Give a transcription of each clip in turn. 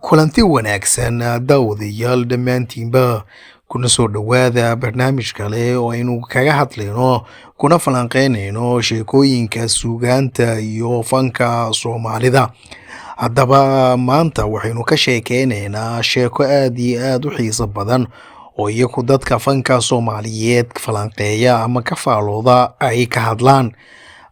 Kulanti wanaagsan daawadayaal dhammaantiinba, kuna soo dhowaada barnaamij kale oo aynu kaga hadlayno kuna falanqeynayno sheekooyinka suugaanta iyo fanka Soomaalida. Haddaba maanta waxaynu ka sheekeynaynaa sheeko aad iyo aad u xiiso badan oo iyagu dadka fanka Soomaaliyeed falanqeeya ama ka faalooda ay ka hadlaan,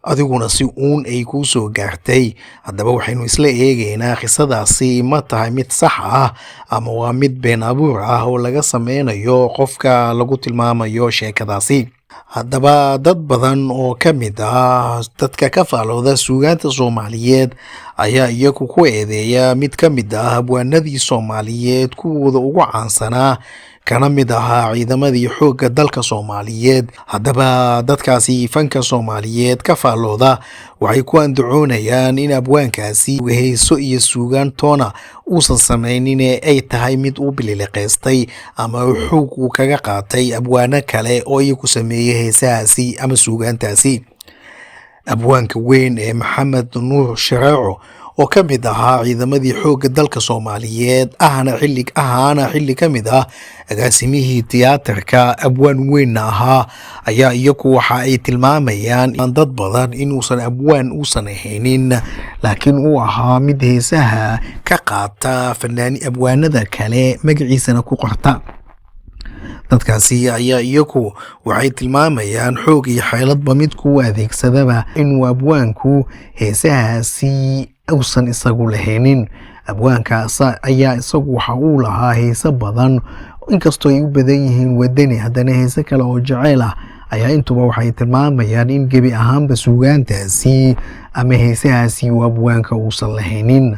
adiguna si uun ay kuu soo gaartay. Haddaba waxaynu isla eegaynaa qisadaasi ma tahay mid sax ah ama waa mid been abuur ah oo laga sameynayo qofka lagu tilmaamayo sheekadaasi. Haddaba dad badan oo ka mid ah dadka ka faalooda suugaanta Soomaaliyeed ayaa iyagu ku eedeeya mid ka mid ah abwaanadii Soomaaliyeed kuwooda ugu caansanaa, kana mid ahaa ciidamadii xoogga dalka Soomaaliyeed. Haddaba dadkaasi fanka Soomaaliyeed ka faallooda waxay ku andacoonayaan in abwaankaasi heeso iyo suugaan toona uusan samaynin, ay tahay mid uu bililiqaystay ama xoog uu kaga qaatay abwaano kale oo iyagu sameeyey heesahaasi ama suugaantaasi. Abwaanka weyn ee Maxamed Nuur Shareeco oo ka mid ahaa ciidamadii xoogga dalka Soomaaliyeed, ahna xilli ahaana xilli ka mid ah agaasimihii tiyaatarka, abwaan weynna ahaa, ayaa iyagu waxa ay tilmaamayaan dad badan inuusan abwaan uusan ahaynin, laakiin uu ahaa mid heesaha ka qaata fanaani abwaanada kale, magaciisana ku qorta. Dadkaasi ayaa iyagu waxay tilmaamayaan xoog iyo xeeladba mid ku adeegsadaba inuu abwaanku heesahaasi uusan isagu lahaynin. Abwaankaas ayaa isagu waxa uu lahaa heese badan, inkastoo ay u badan yihiin wadani, haddana heese kale oo jaceyl ah ayaa intuba waxay tilmaamayaan in gebi ahaanba suugaantaasi ama heesahaasi uu abwaanka uusan lahaynin.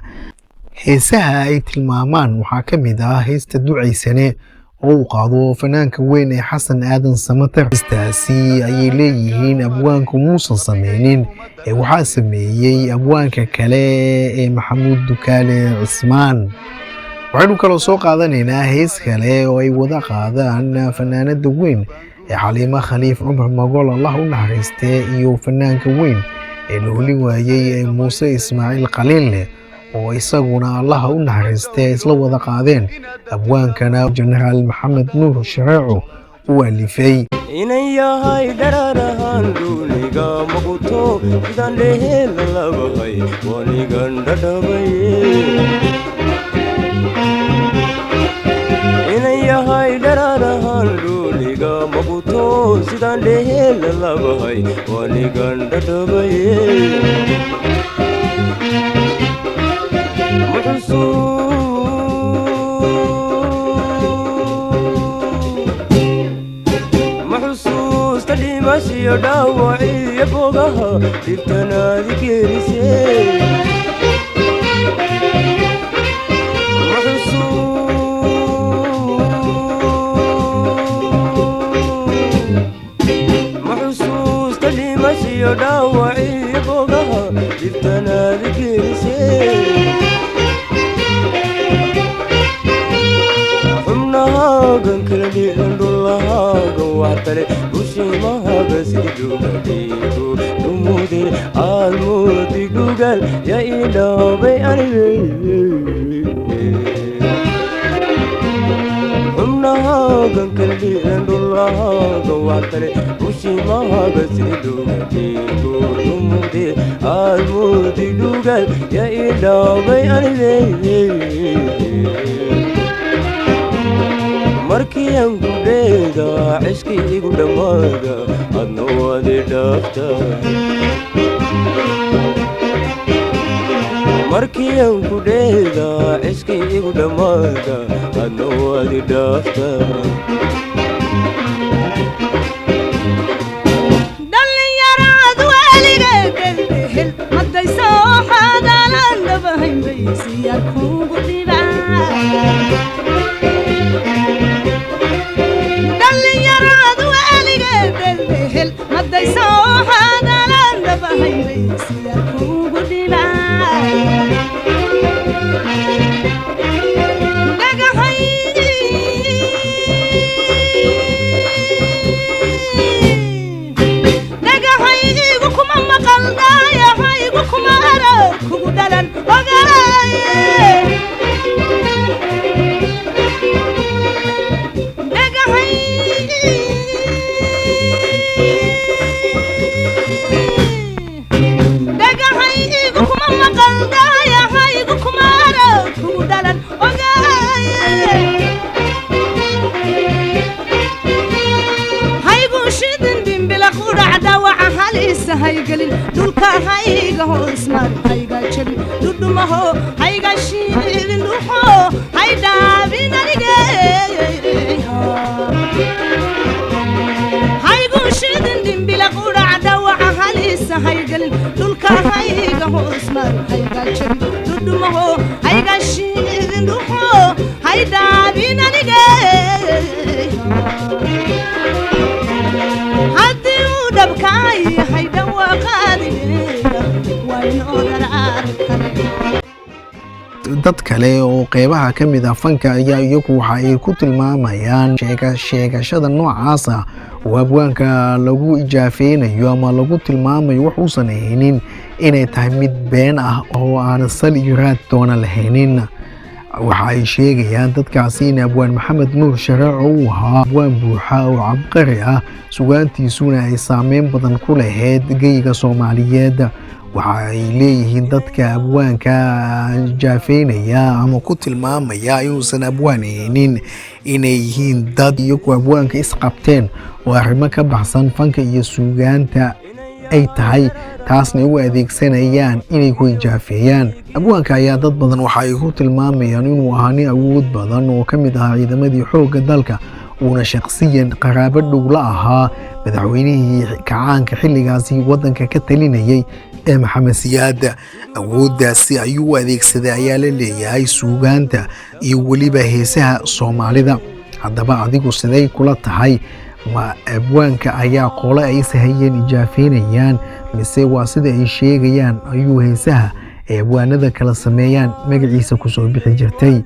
Heesaha ay tilmaamaan waxaa ka mid ah heesta Ducaysane oo uu qaado fanaanka weyn ee Xasan Aadan Samater. Heestaasi ayay leeyihiin abwaanku muusan sameynin ee waxaa sameeyey abwaanka kale ee Maxamuud Dukaale Cismaan. Waxaynu kaloo soo qaadanaynaa hees kale oo ay wada qaadaan fanaanada weyn ee Xaliimo Khaliif Cumar Magool, Allah u naxariistee, iyo fanaanka weyn ee la holi waayey ee Muuse Ismaaciil Khaliinleh oo isaguna Allaha u naxariistee isla wada qaadeen, abwaankana Jenaraal Maxamed Nuur Shareeco u alifay. Inan yahay dhararahan duuniga maguto sidaan dheheela labahay wanigan dhadhabay. Inan yahay dhararahan duuniga maguto sidaan dheheela labahay wanigan dhadhabay. Ma xusuusta dhimashiyo dhaawaciyo bogaha dhibtanaadi gerise? Ma xusuusta dhimashiyo dhaawaciyo bogaha dhibtanaadi gerise? Xubnahaagan kala dhiican dhulahaagan waxtale bushimahaga sididhugadhiigo dhumude aad moodi dhugal ya ii dhaabay anige. Xubnahaagan kala dhiican dhulahaagan waxtale bushimahaga sididhugadhiigo dhumude aad moodi dhugal ya ii dhaabay anige. Markii aan gudheeda cishkii igu dhammaada adna waad i dhaafta. Markii aan gudheeda cishkii igu dhammaada adna waad i dhaafta. Dhallinyaraad weligeed dheldhehel madayso xadalan dhabahayn bay siyaar kugu dhibaan. Dhallinyaraad weligeed dheldhehel madayso xadalan dhabahayn bay siyaar kugu dhibaan. Dhagaxaygu kuma maqal, dhayahaygu kuma arag, kugu dhalan ogaaye. Hayga hoosmar, hayga jabi dhudhumaho, hayga shiidin dhuxo, haydhaabin anige. Haddii uu dhabkaay haydhawaaqaadigeeda, waa inoo dharcaar kale. Dad kale oo qeybaha ka mid ah fanka ayaa iyagu waxa ay ku tilmaamayaan sheegashada noocaasa oo abwaanka lagu ijaafeynayo ama lagu tilmaamayo wax uusan haynin inay tahay mid been ah oo aan sal iyo raad doona lahaynin. Waxa ay sheegayaan dadkaasi in Abwaan Maxamed Nuur Shareeco uu ahaa abwaan buuxa oo cabqari ah, sugaantiisuna ay saameyn badan ku lahayd geyga Soomaaliyeed. Waxa ay leeyihiin dadka abwaanka jaafeynaya ama ku tilmaamaya inuusan abwaan haynin inay yihiin dad iyagu abwaanka isqabteen oo arrimo ka baxsan fanka iyo suugaanta ay tahay, taasna ay u adeegsanayaan inay ku ijaafeeyaan. Abwaanka ayaa dad badan waxa ay ku tilmaamayaan inuu ahaa nin awood badan oo ka mid ahaa ciidamadii xoogga dalka, uuna shaqsiyan qaraabo dhow la ahaa madaxweynihii kacaanka xilligaasi waddanka ka talinayay ee Maxamed Siyaad. Awooddaasi ayuu u adeegsaday ayaa la leeyahay suugaanta iyo weliba heesaha Soomaalida. Haddaba adigu siday kula tahay? Ma abwaanka ayaa qole ay ishayeen ijaafeynayaan, mise waa sida ay sheegayaan ayuu heesaha ay abwaanada kala sameeyaan magaciisa kusoo bixi jirtay?